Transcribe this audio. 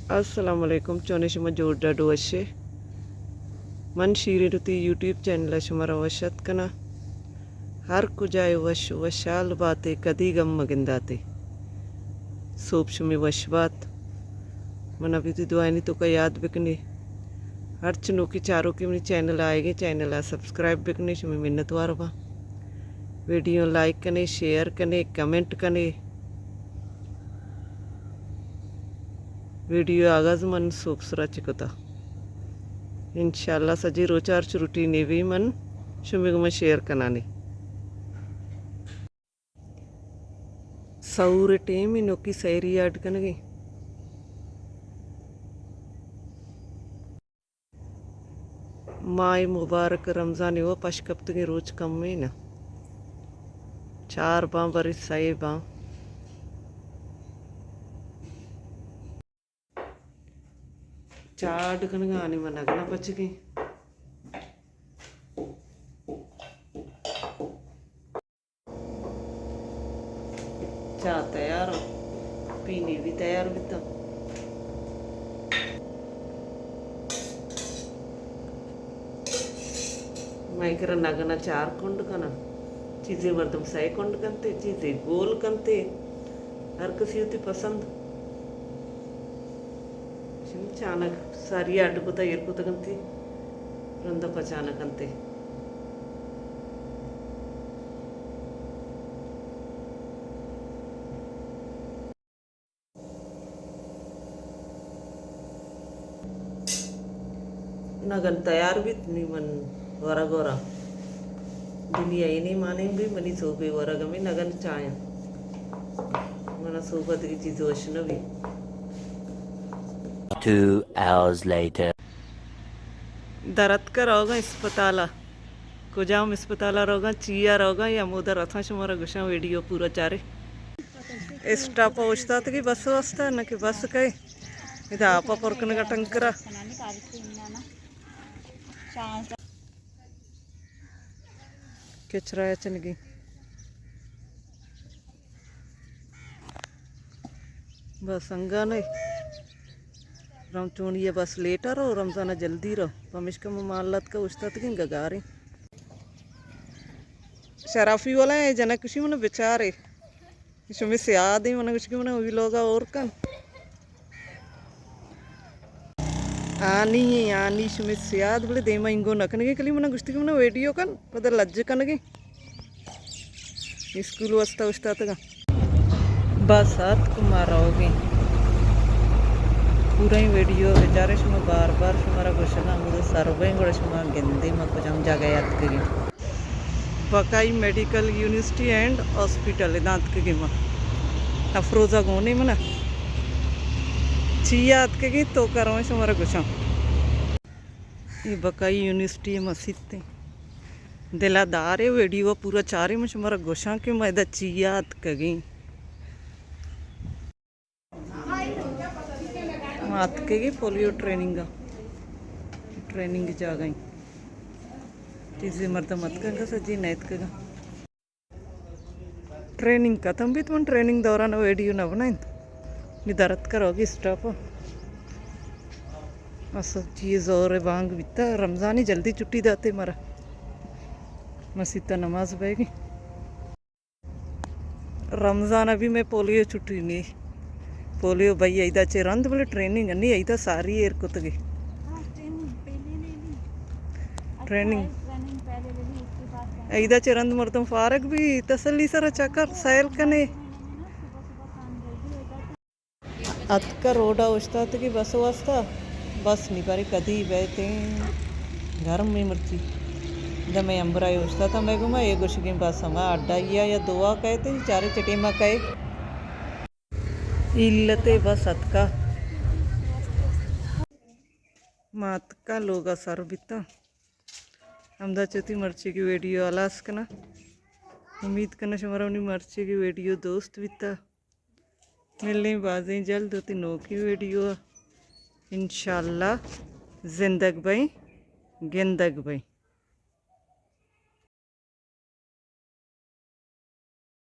السلام علیکم، چونے شما؟ جوڑ ڈاڈ وشے؟ من شیرین وتی یوٹیوب چینل ءَ شمارا وش اتک کناں۔ ہر کجائے وش وشحال باتے، کدی گم مگنداتے۔ سوب شمے وش بات۔ من ابھی تی دعائنی توکا یاد بکنے۔ ہرچ نوکی چاروکی منی چینل آئیگے، چینل ءَ سبسکرائب بکنے، شمے منت وار باں۔ ویڈیو لائک کنے، شیئر کنے، کمنٹ کنے۔ ویڈیو آغاز من سوب سرا چکتا۔ انشاءاللہ سجی روچ ہرچ روٹینے بی من شمے گوما شیئر کنانی۔ سحور ٹیم نوکی سحری اڈ کنگے۔ ماہ مبارک رمضان ءَ پش کپتگیں روچ کمیں نہ، چار باں برے سئے باں۔ چاہ اڈ کنگا، آنی من نگنا پچگیں۔ چاہ تیار، پینے بھی تیار بیتا۔ مئے کرا نگنا چار کنڈ کنن، چیزے مردم سئے کنڈ کنتے، چیزے گول کنتے، ہر کسی وتی پسند۔ چانک ساری اڈ کتا ایر کتگ انتی، رندا پچانک انتی۔ نگن تیار بیت، نی من ورگ وراں۔ دنیا ءَ نی مانیں بی منی سوبے ورگ ہمیں نگن چایاں۔ منا سوب ءَ دگہ چیز وش نہ بی۔ Two hours later. در اتکا روگاں اسپتال ءَ۔ کجام اسپتال ءَ روگاں، چیا روگاں، یا مودا رتھاں شمارا گوشاں، ویڈیو پورا چارے۔ اسٹاپ ءَ اوشتاتگی بس واسطہ، نہ کہ بس کئے۔ ادا آپ ءَ پر کنگا ٹنکرا۔ کچرا چنگی۔ بس انگا نئے۔ رم چونی ءَ بس لیٹ ءَ رو، رمضان ءَ جلدی رو۔ پمیشکا ما مال لاتکا اوشتاتگیں گگاریں۔ شرافی والا اے جنک کشی من بچارے۔ شمے سیاد ایں، من گوشت کہ من ویلوگ ءَ اور کن۔ آنی ایں، آنی شمے سیاد، بلے دیما انگو نہ کنگے، کلی من گوشت کہ من ویڈیو کن، پدا لج کنگے۔ اسکول واسطہ اوشتاتگاں۔ بس اتک ما روگیں۔ پوریں ویڈیو بچارے، شما بار بار شمارا گوشگاں، ہمودا سر بیں، گڑا شما گندے ما کجام جاگہ اتکگیں۔ بقائی میڈیکل یونیورسٹی اینڈ ہاسپٹل ادا اتکگیں ما۔ افروزہ گونے منا۔ چیا اتکگیں تو کرو شمارا گوشاں۔ اے بقائی یونیورسٹی مسیت ایں۔ دلا دارے ویڈیو پورا چارے من شمارا گوشاں کہ ما ادا چیا اتکگیں۔ ما اتکگیں پولیو ٹریننگ ءَ۔ ٹریننگ جاگہ ایں۔ چیزے مردم اتکگاں سجی نہ اتکگاں۔ ٹریننگ ختم بیت، من ٹریننگ دوران ویڈیو نہ بنائیں۔ نی در اتکا روگی اسٹاپ ءَ۔ اسا چیز اور بانگ بیتا، رمضانی جلدی چھٹی داتے مارا۔ مسیت ءَ نماز بئیگی۔ رمضان ءَ بی مئے پولیو چھٹی نی۔ پولیو بئی ایدا چہ رند بلے ٹریننگ انی ایدا ساری ایر کتگی۔ ٹریننگ۔ ایدا چہ رند مردم فارغ بی تسلی سر چکر سیل کنے۔ اتکا روڈا اوشتاتگی بس واسطہ، بس نی بارے کدی بیتیں گرم میں مرچی۔ دمے امبرا اوشتاتا میں گما، اے گوشگیں بس ہما اڈا یا یا دعا کہتے، چارے چٹے ما کہے۔ علت بس اتکا۔ ما اتکا لوگا سر بیتا۔ ہمدا چہ وتی مرچیگی ویڈیو ہلاس کناں۔ امید کناں شمارا منی مرچیگی ویڈیو دوست بیتا۔ ملیں بازیں جلد وتی نوکیں ویڈیو ءَ۔ انشاءاللہ زندگ بئیں، گندگ بئیں۔